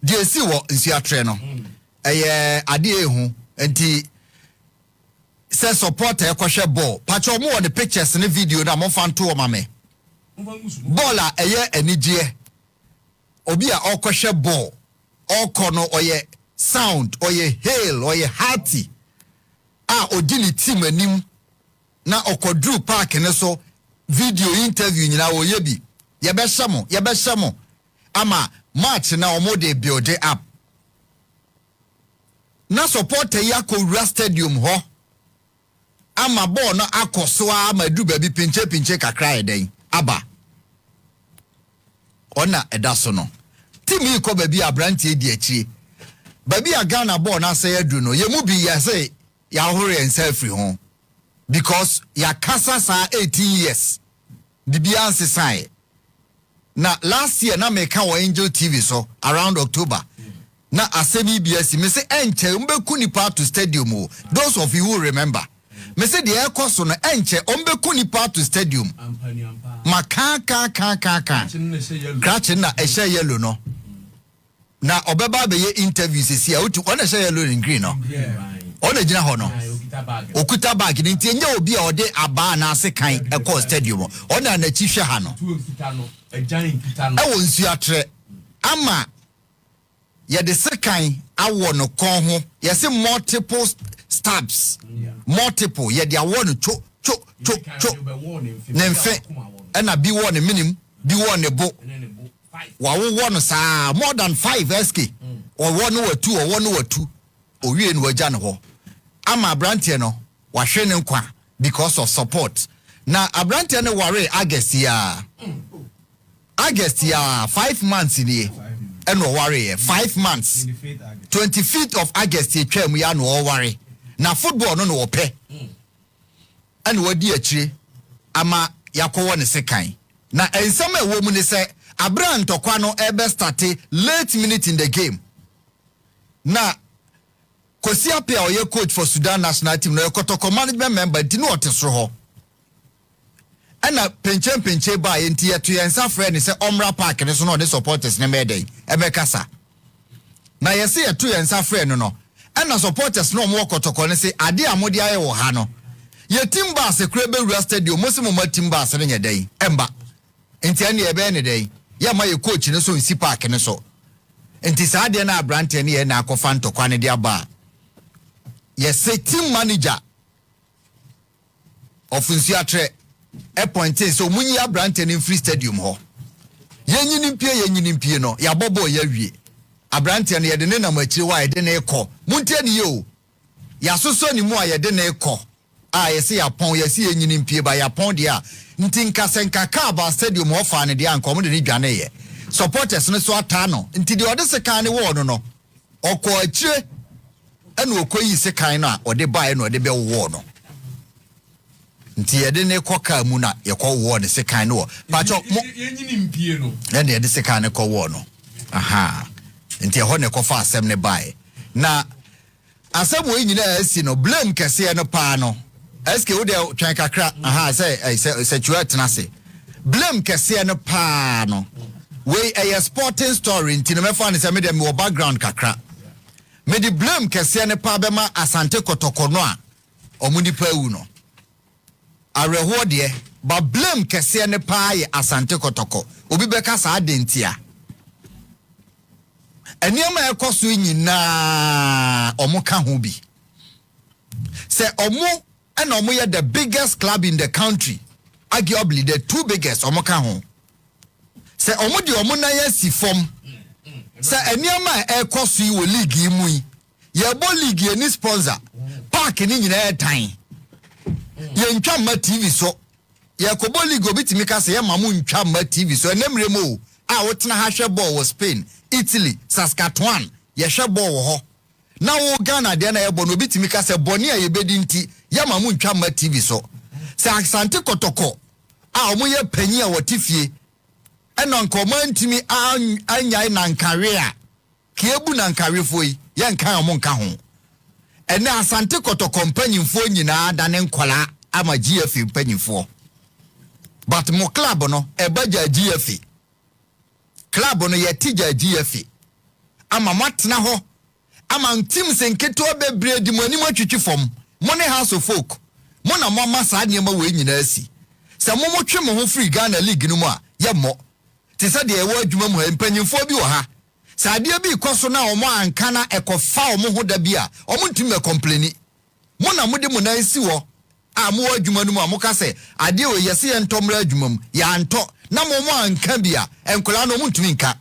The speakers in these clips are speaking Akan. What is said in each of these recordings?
Deɛ esi wɔ Nsuatrɛ no, ɛyɛ adeɛ ehu. Nti sɛ supporter ɛkɔhwɛ ball, patro, ɔmo wɔ ne pictures ne video na mo fa nto wɔ ma me. Ball a ɛyɛ anigyeɛ, obi a ɔkɔhwɛ ball, ɔkɔ no, ɔyɛ sound, ɔyɛ hail, ɔyɛ hearty a ɔdi ne team anim na ɔkɔduru park ne so. Video interview nyinaa wɔyɛ bi. Yɛbɛhyɛ mo, yɛbɛhyɛ mo ama match na ɔmo de build up na supporter yi akɔwura stadium hɔ ama bɔɔl no akɔ so a ama du baabi pinkye pinkye kakra yɛ dɛn aba. Ɔna ɛda so no, team yi kɔ baabi a aberanteɛ di akyire, baabi a Ghana bɔɔl no asɛ aduru no, yɛn mu bi yɛ sɛ yɛahoro yɛn nsa afiri ho because yɛakasa saa 18 years, biribiara nsesaeɛ. Na last year na meka wɔ Angel TV so around October na asɛm yi bi asi. Me sɛ ɛnkyɛ mbɛku nipa ato stadium o. Those of you who remember, me sɛ deɛ ɛkɔ so no, ɛnkyɛ ɔmbɛku nipa ato stadium. Ma kaa kaa kaa kaa kaa krakye na ɛhyɛ yellow no na ɔbɛba abɛyɛ interview sisi a otu. Ɔna ɛhyɛ yellow and green no, ɔna gyina hɔ no, okuta bag ne. Nti enye obi a ɔde abaa anaase kan ɛkɔɔ stadium, ɔna n'akyi hwɛ ha no ɛwɔ Nsuatrɛ ama yɛde sekan awɔ no kɔn ho. Yɛsɛ multiple stabs, multiple, yɛde awɔ no two two two two ne mfe, ɛna bi wɔ ne minim, bi wɔ ne bo. Wawowɔ no saa more than five. Sk ɔwɔ no watu, ɔwɔ no watu, owie no wagya ne hɔ ama aberanteɛ no wahwɛ ne nkwa because of support. Na aberanteɛ no ware August ya, August ya, 5 months nie ɛna ɔware yɛ 5 months, 25th of August etwa mu ya na ɔware. Na football no na ɔpɛ ɛna wadi akyire ama yakɔwɔ ne sekan. Na nsɛm a ɛwɔ mu ne sɛ abere ntɔkwa no ɛbɛ start late minute in the game na Kwesi Appiah a ɔyɛ coach for Sudan national team na ɔyɛ Kɔtɔkɔ management member, nti ne ɔte soro hɔ ɛna penkyɛn baa yɛ. Nti yɛto yɛn nsa frɛ ne sɛ ɔmmra park ne so na ɔde supporters ne mɛɛ dɛn ɛbɛkasa. Na yɛsɛ yɛto yɛn nsa frɛ no, ɛna supporters no ɔmo wɔ Kɔtɔkɔ no sɛ adeɛ a mode ayɛ wɔ ha no, yɛ team bus kura bɛwura stadium, mo sɛ mo ma team bus no nyɛ dɛn ɛmba. Nti ɛne yɛbɛyɛ ne dɛn yɛma yɛ coach no so nsi park ne so. Nti saa adeɛ no aberanteɛ no yɛ na akɔfa ntɔkwa no de aba a yɛsɛ team manager of Nsuatrɛ ɛpɔnten sɛ ɔmo nyi aberanteɛ no mfiri stadium hɔ. Yɛnyini mpie, yɛnyini mpie no, yɛabɔ bɔɔl yɛawie. Aberanteɛ no yɛde ne nam akyire hɔ a yɛde ne kɔ. Montie ne yie o. Yɛasosɔ ne mu a yɛde ne kɔ a yɛsɛ yɛapɔn, yɛsɛ yɛnyini mpie ba yɛapɔn deɛ a. Nti nkasɛ nka kaa ba stadium hɔ faa ne deɛ a nka ɔmo de ne dwane. Supporters no so ataa no. Nti deɛ ɔde sekan ne wɔɔ no, ɔkɔ akyire ɛna ɔkɔyi sekan no a ɔde baeɛ na ɔde bɛwɔɔ no. Nti yɛde ne kɔ kaa mu na yɛkɔ wɔɔ ne sekan no wɔ patwɔ mo. Yɛnyini mpie no. Ɛna yɛde sekan ne kɔ wɔɔ no aha. Nti ɛhɔ na ɛkɔfa asɛm ne baeɛ. Na asɛm wɔ yi nyinaa asi no, blame kɛseɛ no paa no, sk wo deɛ twɛn kakra aha sɛ sɛ twerɛ tena ase. Blame kɛseɛ no paa no, wei ɛyɛ sporting story nti no mɛfa ne sɛ medeɛ mewɔ background kakra. Mede blame kɛseɛ no paa bɛma Asante Kɔtɔkɔ no a ɔmo nipa awu no. Awerɛhoɔ deɛ ba, blame kɛseɛ no paa yɛ Asante Kɔtɔkɔ. Obi bɛka saa de ntia nneɛma a ɛkɔ so nyinaa, ɔmo ka ho bi sɛ ɔmo ɛna ɔmo yɛ the biggest club in the country, arguably the two biggest. Ɔmo ka ho sɛ ɔmo de ɔmo nan asi fam sɛ nneɛma a ɛkɔ so yi wɔ league yi mu yi, yɛbɔ league yɛ ni sponsor, park ne nyinaa yɛ tan, yɛntwa mma TV so. Yɛkɔbɔ league, obi tumi ka sɛ yɛma mo ntwa mma TV so. Ɛnɛ mmerɛ mu o a wotena ha hwɛ bɔɔl wɔ Spain, Italy, Saskatchewan, yɛhwɛ bɔɔl wɔ hɔ na wo Ghana deɛ na yɛbɔ no, obi tumi ka sɛ bɔne a yɛbɛdi nti yɛma mo ntwa mma TV so. Sɛ Asante Kɔtɔkɔ a ɔmo yɛ panyin a wɔte fie ɛna nka ɔmo antumi anyae nankawe a keebu nankawefoɔ yi, yɛnka ɔmo nka ho. Ɛnɛ Asante Kɔtɔkɔ mpanyinfoɔ nyinaa dane nkɔlaa ama GFA mpanyinfoɔ, but mo club no ɛba gya GFA club no yɛte gya GFA. Ama moatena hɔ ama teams nketewa bebree di mo anim atwitwi fam. Mo ne Hearts of Oak, mo na moama saa nneɛma wei nyinaa asi. Sɛ mo motwe mo ho firi Ghana league no mu a, yɛmmɔ. Te sɛ deɛ ɛwɔ adwuma mu ha, mpanyimfoɔ bi wɔ ha. Sɛ adeɛ bi rekɔ so na wɔn anka na ɛkɔfa wɔn ho da bi a, wɔntumi mmɛcomplaini. Mo na mode mo nan si hɔ a mowɔ adwuma no mu a moka sɛ adeɛ wei yɛse yɛntɔ mmra adwuma mu, yɛantɔ na mo mo anka bi a, nkwadaa no wɔntumi nka.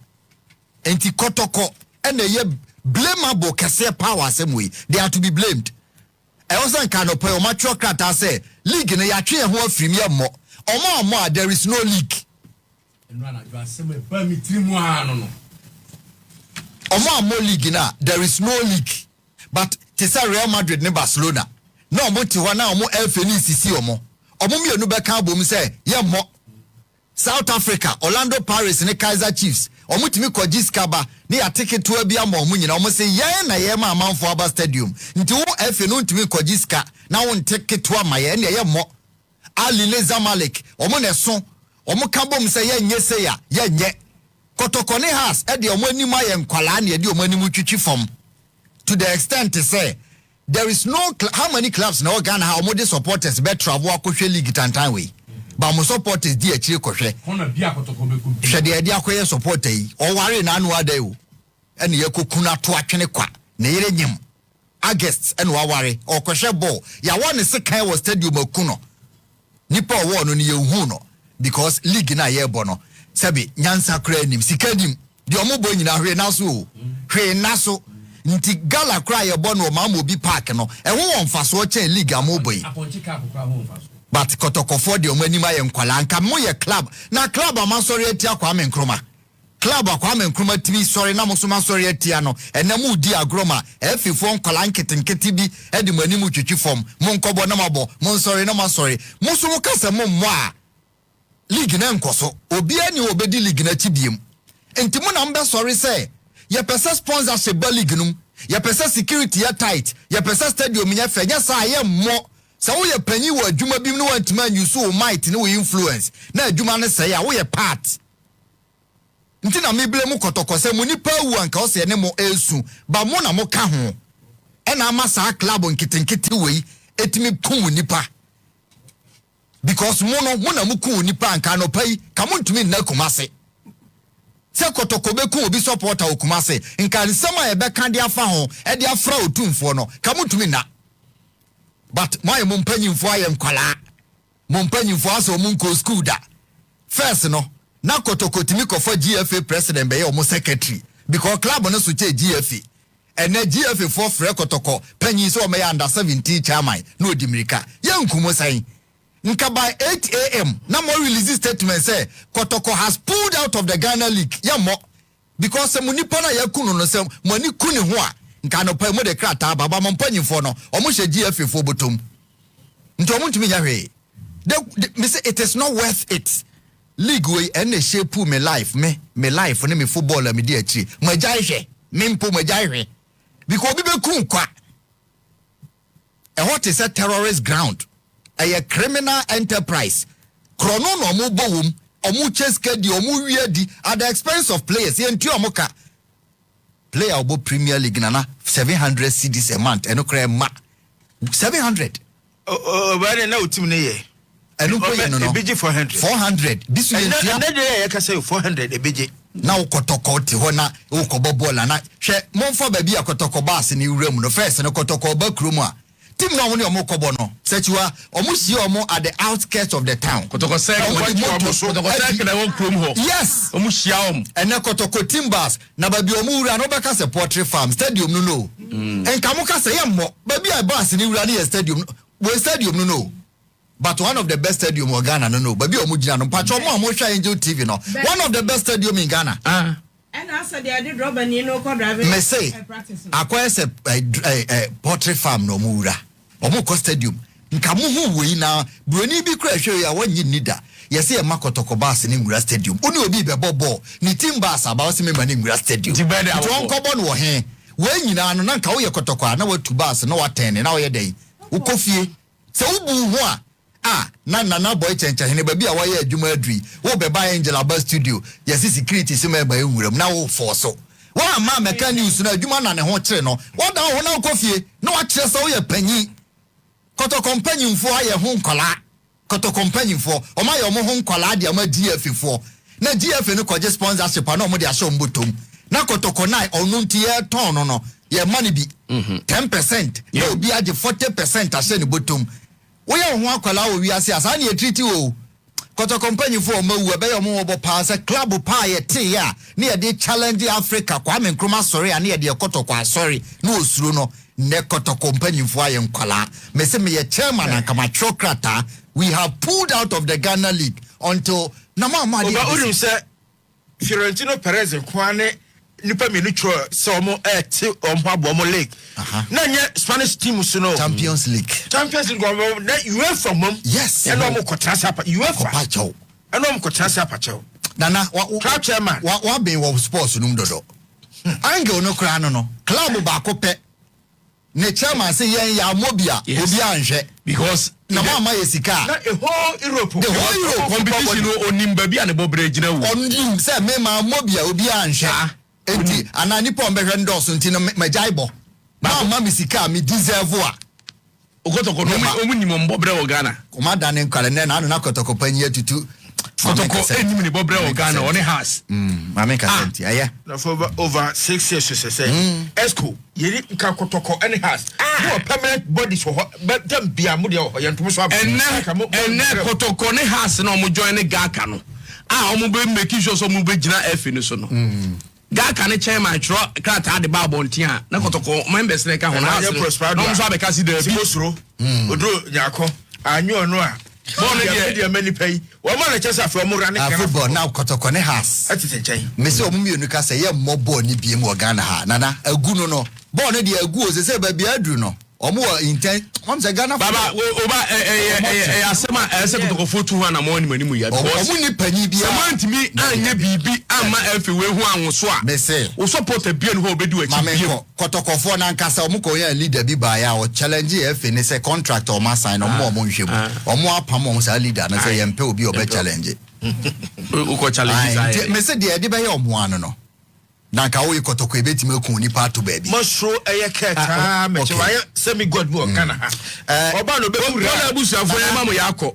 Enti Kɔtɔkɔ na ɛyɛ blameable kɛseɛ paa wɔ asɛm wei. They are to be blamed. Ɛwɔ sɛ nka anɔpa yi wɔatwerɛ krataa sɛ league no yɛatwe yɛn ho afiri mu, yɛmmɔ. Wɔn ammɔ a, there is no league. Ɛno anadwo asɛm a ɛbaa me tiri mu ara no no. Wɔn ammɔ league no a, there is no league. But te sɛ Real Madrid ne Barcelona, na wɔn te hɔ na wɔn ɛfɛ ne nsisi wɔn. Wɔn mmienu bɛka abom sɛ yɛmmɔ. South Africa, Orlando Pirates ne Kaizer Chiefs, wɔn tumi kɔgye sika ba ne yɛate ketewa bi ama wɔn nyinaa. Wɔn se yɛn na yɛma amanfoɔ aba stadium. Nti wo ɛfɛ no ntumi nkɔgye sika na wonte ketewa ma yɛn, ɛnna yɛmmɔ. Ahly ne Zamalek, wɔn na ɛso. Wɔn ka bom sɛ yɛnyɛ sei a, yɛnyɛ. Kɔtɔkɔ ne Hearts ɛde wɔn anim ayɛ nkwalaa na yɛde wɔn anim twitwi fam. To the extent sɛ there is no, how many clubs na ɛwɔ Ghana ha wɔn de supporters bɛ travel akɔhwɛ league tantan wei? Ba wɔn supporters di akyire kɔhwɛ. Kɔnɔ bi akɔtɔkɔ bɛkɔ bi. Hwɛ deɛ yɛde akɔyɛ supporter yi, ɔware n'ano ada yi o, ɛna yɛkɔ kun ato atwene kwa, ne yere nyim. August ɛna waware, ɔkɔhwɛ ball, yɛawɔ ne sekan wɔ stadium aku no. Nipa ɔwɔ no no yɛnhu no because league na yɛrebɔ no, sɛbi nyansa koraa nim, sika nim, deɛ ɔmo bɔ nyinaa hwee na so o, hwee na so. Nti gala koraa yɛbɔ no wɔ Maamobi Park no, ɛho wɔ mfasoɔ kyɛn league a mo bɔ yi. Apɔnkye cup koraa ho mfa so. But Kɔtɔkɔfoɔ deɛ, ɔmo anim ayɛ nkwalaa. Nka mo yɛ club na club a masɔre atia Kwame Nkrumah, club a Kwame Nkrumah tumi sɔre na mo nso masɔre atia no, ɛnɛ mo di agorɔ ma ɛfifoɔ nkwalaa nketenkete bi ɛde mo anim twitwi fam. Mo nkɔbɔ na mo abɔ, mo nsɔre na mo asɔre. Mo nso mo kasa mo mmɔ a, league na nkɔ so. Obiara ni obɛdi league n'akyi biem. Nti mo na mbɛsɔre sɛ yɛpɛ sɛ sponsorship ba league no mu, yɛpɛ sɛ security yɛ tight, yɛpɛ sɛ stadium yɛ fɛ. Nyɛ saa, yɛ mmɔ. Sɛ woyɛ panyin wɔ adwuma bi mu ne wantumi anyusu wo might ne wo influence na adwuma no sɛe a, woyɛ part. Nti na mebile mu Kɔtɔkɔ sɛ mo nipa awu anka ɔsɛ ne mo esu ba mo na mo ka ho ɛna ama saa club nketenkete wei etumi kum nipa, because mo no, mo na mo kum nipa. Anka anɔpa yi ka mo ntumi nna Kumase sɛ Kɔtɔkɔ bɛkum obi supporter wɔ Kumase, nka nsɛm a yɛbɛka de afa ho ɛde afra Otumfoɔ no, ka mo ntumi nna. But mo ayɛ mo mpanyinfoɔ ayɛ nkwalaa, mo mpanyinfoɔ asɛ ɔmo nkɔ school da. First no, na Kɔtɔkɔ tumi kɔfa GFA president bɛyɛ ɔmo secretary because club no so kyɛ GFA. Ɛnɛ GFA foɔ frɛ Kɔtɔkɔ panyin sɛ ɔmɛyɛ under 17 chairman na odi mirika. Yɛn nkumo sɛn? Nka by 8 a.m. na mo release statement sɛ Kɔtɔkɔ has pulled out of the Ghana league, yɛ mmɔ, because sɛ mo nipa no a yɛku no no, sɛ mo ani ku ne ho a, nka anɔpa yi mo de krataa ba. Ba mo mpanyinfoɔ no, ɔmo hyɛ GFA foɔ bɔtɔm, nti ɔmo ntumi nyɛ hwee. De me say it is not worth it. League wei ɛna shape me life, me life ne me football a me di akyire. Mo agya hwɛ me mpo, mo agya hwɛ, because obi bɛ kun kwa. Ɛhɔ te sɛ terrorist ground, ɛyɛ criminal enterprise. Korɔno na ɔmo bɔ wɔm, ɔmo kyɛ sika di, ɔmo wie di at the expense of players. Yɛn ntua ɔmo ka. Player a ɔbɔ Premier League, nana, 700 cedis a month, ɛno koraa ɛma 700. Ɔbɛn na o team ne yɛ. Ɛno mpo yɛ no. Ebi gye 400. 400 bi so yɛ ɛnɛ ntua. Ɛnɛ de yɛ kasa yɛ 400 ebi gye. Na wokɔtɔkɔ te hɔ na wokɔbɔ bɔɔl ana? Hwɛ, momfa baabi a Kɔtɔkɔ baase ne wura mu no. First no, Kɔtɔkɔ ba kurom a, team na ɔmo ne ɔmo kɔbɔ no, sɛkyiwa ɔmo hyia ɔmo at the outskirts of the town. Kɔtɔkɔ sɛ Ɔmo de moto Kɔtɔkɔ sɛ kɛnɛ wɔ kurom hɔ. Yes. Ɔmo hyia wɔn. Ɛnɛ Kɔtɔkɔ team bus na baabi a ɔmo wura no, wobɛka sɛ poultry farm stadium no. Nka mo ka sɛ yɛ mmɔ baabi a bus ne wura no yɛ stadium no, wɔ stadium no, but one of the best stadium wɔ Ghana no, baabi a ɔmo gyina no, mpatwɛ ɔmo a ɔmo hwɛ Angel TV no, one of the best stadium in Ghana. Ah. Ɛna asɛ deɛ yɛde drɔbani no kɔ driving Mese practice no. Akɔyɛ sɛ ɛ ɛ ɛ poultry farm na ɔmo wura, ɔmo kɔ stadium. Nka mo ho wei na buroni bi kura hwɛ yi a wɔnyi ni da. Yɛsɛ yɛ ma Kɔtɔkɔ baase ne nwura stadium. Wo ne obi bɛbɔ bɔɔl ne team baase aba, wɔsɛ mema ne nwura stadium. Nti bɛɛ de nti awɔ. Wɔnkɔbɔ no wɔ he? Wei nyinaa no, na nka woyɛ Kɔtɔkɔ a, na watu baase na watɛn ne na woyɛ dɛn? Wokɔ fie sɛ wobu wo ho a na Nana Bɔy kyɛnkyɛnhene baabi a wɔyɛ adwuma aduri, wobɛba Angel aba studio, yɛse security sɛ ma ɛma nwuram na wofɔɔ so. Woamma ammɛka news no adwuma na ne ho kyere no. Woadan wo ho na wokɔ fie na woakyerɛ sɛ woyɛ panyin. Kɔtɔkɔ mpanyimfoɔ ayɛ ho nkwadaa. Kɔtɔkɔ mpanyimfoɔ, wɔayɛ wɔn ho nkwadaa de ama GFA foɔ. Na GFA no kɔgye sponsorship a na wɔde ahyɛ wɔn bɔtɔm. Na kɔtɔkɔ no a ɔno nti yɛretɔn no no, yɛma no bi. 10% na obi agye 40% ahyɛ ne bɔtɔm. Woyɛ wo ho akwadaa wɔ wiase a, saa na yɛtiriti wo o. Kɔtɔkɔ mpanyinfoɔ a wɔn awu ɛbɛyɛ wɔn mmɔbɔ paa sɛ club paa a yɛteeɛ a ne yɛde challenge Africa Kwame Nkrumah asɔre a ne yɛde yɛ kɔtɔkɔ asɔre ne osuro no nnɛ kɔtɔkɔ mpanyinfoɔ ayɛ nkwadaa. Mese meyɛ chairman anka matwerɛ krataa we have pulled out of the Ghana league until na mo a mo adeɛ Oba wonim bɛsi. sɛ Fiorentino Perez nkoa ne nipa mmienu twerɛ sɛ wɔn ɛɛte wɔn ho aboɔ wɔn league. Na nyɛ Spanish team so no. Champions League. Champions League wɔn na UEFA mom. Yes. Ɛna wɔn kɔtena ase apa UEFA. Kɔpa kyɛw. Ɛna wɔn kɔtena ase apakyɛw. Nana wa wa Club chairman. wa wabɛn wɔ sports no mu dodo. Angle no koraa no no club baako pɛ ne chairman sɛ yɛn yɛ amɔ bi a obi anhwɛ. Because na mo ama yɛ sika a. Na a whole Europe. The whole Europe competition no onim baabi a ne bɔbrɛ gyina wo. Ɔnim sɛ me maa mmɔ bi a obi anhwɛ. Enti anaa nipa a ɔmbɛhwɛ no dɔɔso nti no magyae bɔ. Mo amma me sika a me deserve a. Kɔtɔkɔ no ɔmo nim ɔmo bɔbrɛ wɔ Ghana. Ɔmo adane nkwalɛ nɛ na ano na kɔtɔkɔ panyin atutu. Kɔtɔkɔ enim ne bɔbrɛ wɔ Ghana ɔne Hearts. Maame nkasa nti ɛyɛ. Na for over, over 6 years sɛ sɛ EXCO yɛni nka kɔtɔkɔ ɛne Hearts mo wɔ permanent bodies wɔ hɔ bɛ dɛm bia mo deɛ wɔ hɔ yɛn ntomo so aba. Ɛnɛ ɛnɛ kɔtɔkɔ ne Hearts na ɔmo join ne GHALCA no a ɔmo bɛ make sure sɛ ɔmo bɛ gyina FA no so no. GHALCA ne chairman twerɛ krataa de ba abɔnten a na kɔtɔkɔ members ne ka ho na Hearts no na ɔmo nso abɛka si daabi. Sibosuro oduro nyako anyo ɔno a Bɔɔl no deɛ- deɛ mɛ nipa yi wɔn a na kyɛ sɛ afei ɔmo wura ne Ah, Ghana football na kɔtɔkɔ ne Hearts. ɛtete nkyɛn. Mese ɔmo mmienu ka sɛ yɛ mmɔ bɔɔl ne biem wɔ Ghana ha. Nana agu no no bɔɔl no deɛ agu o sɛ sɛ baabi aduru no ɔmo wɔ intent ɔmo sɛ Ghana Baba oba ɛyɛ ɛyɛ ɛyɛ asɛm a ɛyɛ sɛ kɔtɔkɔfoɔ tu ho anamɔ anim anim yɛ ɔmo because ɔmo ni panyin sɛ biara. moantumi anyɛ biribi amma FA wei ho ahoso a Mese. wo supporter bia ne hɔ a obɛdi w'akyi Maame bio. nkɔ kɔtɔkɔfoɔ nankasa ɔmo kɔ yɛn leader bi baayɛ a ɔchallenge FA ne sɛ contract a ɔmo asign no ɔmo a ɔmo nhwɛ mu ɔmo apam ɔmo saa leader no sɛ yɛn pɛ obi a ɔbɛ challenge. Wokɔ challenge saa Aye, nti yɛ mese deɛ yɛde bɛyɛ ɔmo ano no na nka woyɛ kɔtɔkɔ ebetumi aku nipa ato baabi. Mɔsoro ɛyɛ kɛtaa mɛkyɛ wayɛ semi god bi wɔ Ghana ha. Ɔba na ɔbɛwu Bɔɔla abusuafoɔ yɛn ma mo yɛ akɔ.